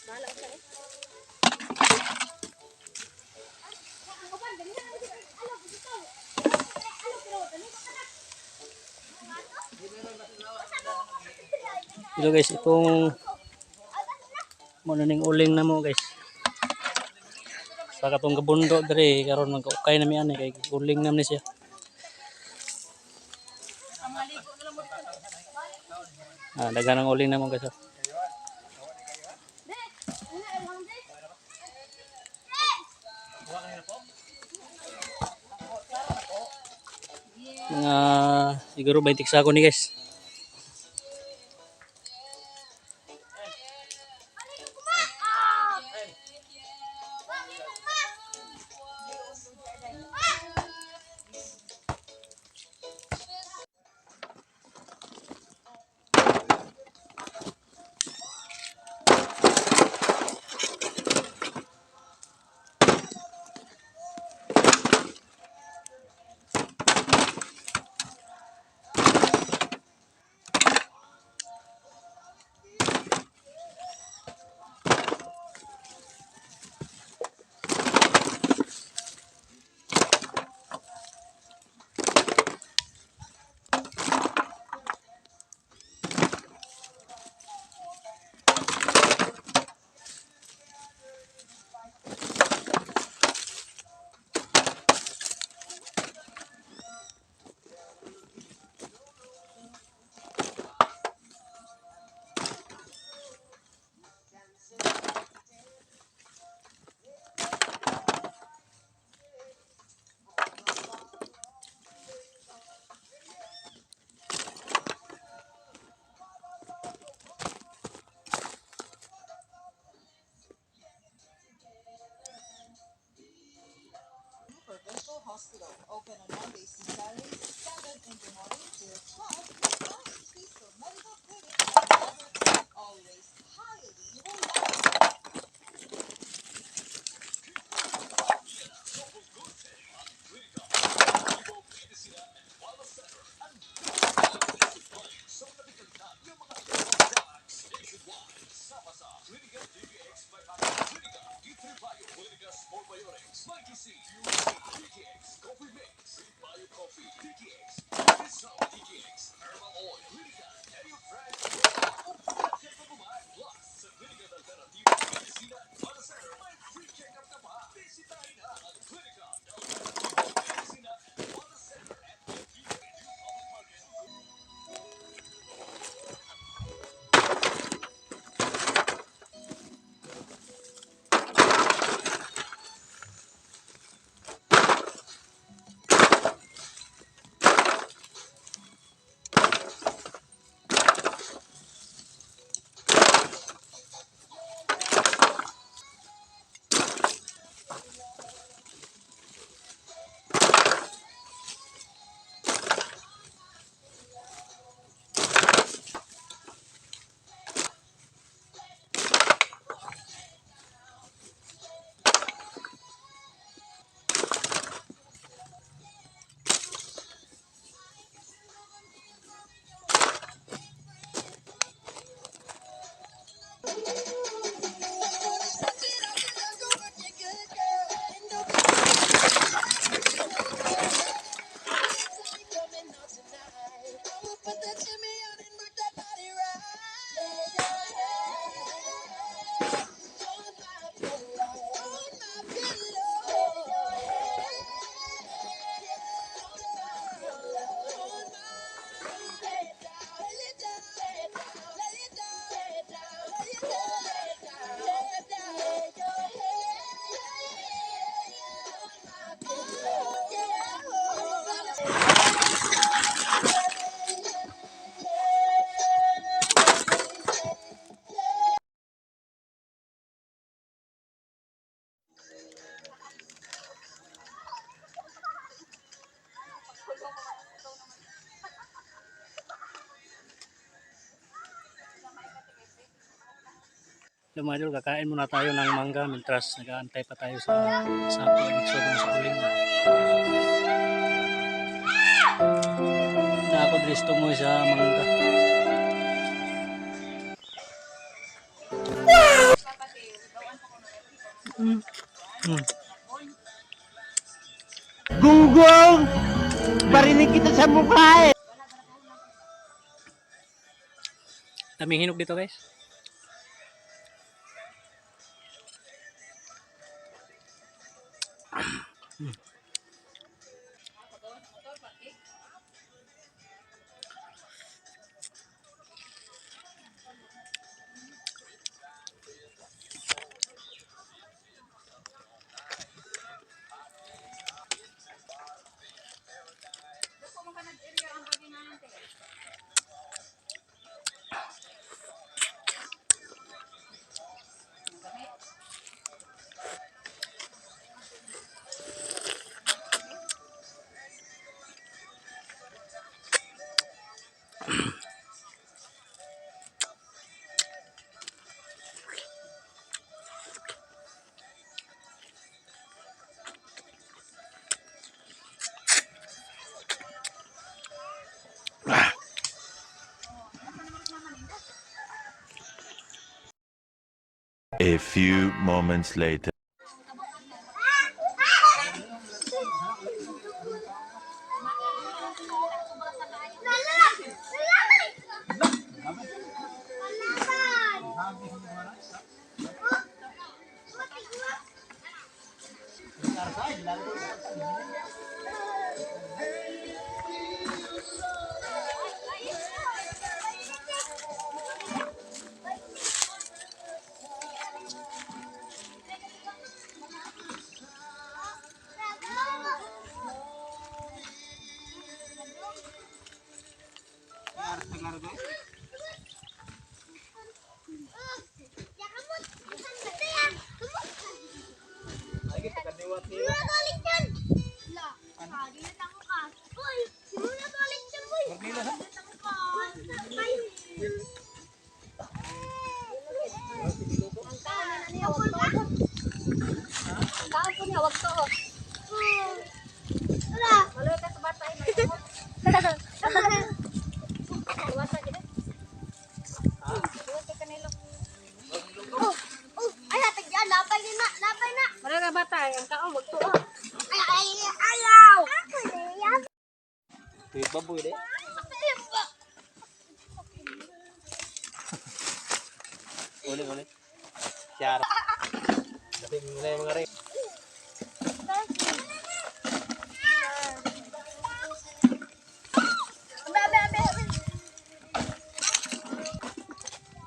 Bahala ka eh. Hello guys, itong mo na ning uling na mo, guys. Sa katong kabundo diri karon magkaukay na mi ani kay uling na ni siya. Ah, daghan ang uling na mo, guys, oh. Mga siguro 20 sako ni, guys. Provincial Hospital, open on Mondays to Saturdays, 7 in the morning till 12 midnight. Peaceful Medical Clinic and Laboratory, always highly reliable. Hello mga idol, kakain muna tayo ng mangga mientras nag-aantay pa tayo sa sako sa uling. Na ako diri mo sa mangga. Gunggong! Barinig kita sa mukha eh! Daming hinog dito, guys. A few moments later. Wala bata, ang kaon wag tuo. Ay, ay, ayaw! Tuyot baboy de. Uli uli. Siara. Dating na yung mga rin.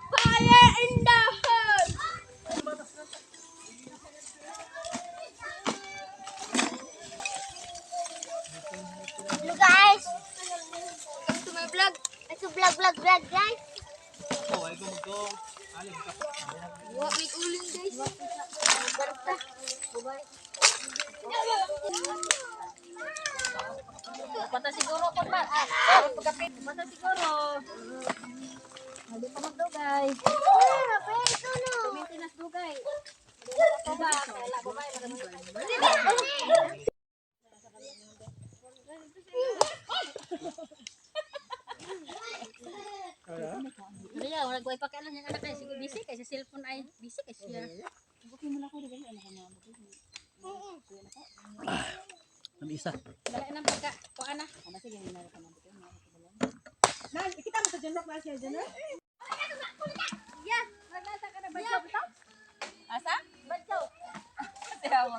Fire in the hole! Hello guys! Welcome to my vlog. It's a vlog, vlog, vlog, guys. Wa may uling, guys. Barta. Bye. Pata siguro kon ba? Pagkapit, pata siguro. Hindi pa magdugay. Maintenance dugay. Diba? Wala ba Kaya wala ko ipakialam yung anak ay sige busy kay sa cellphone ay busy kay siya. Ang isa. Dala nang pagka kuan na. Yeah. Asa? Badyaw. Siya mo.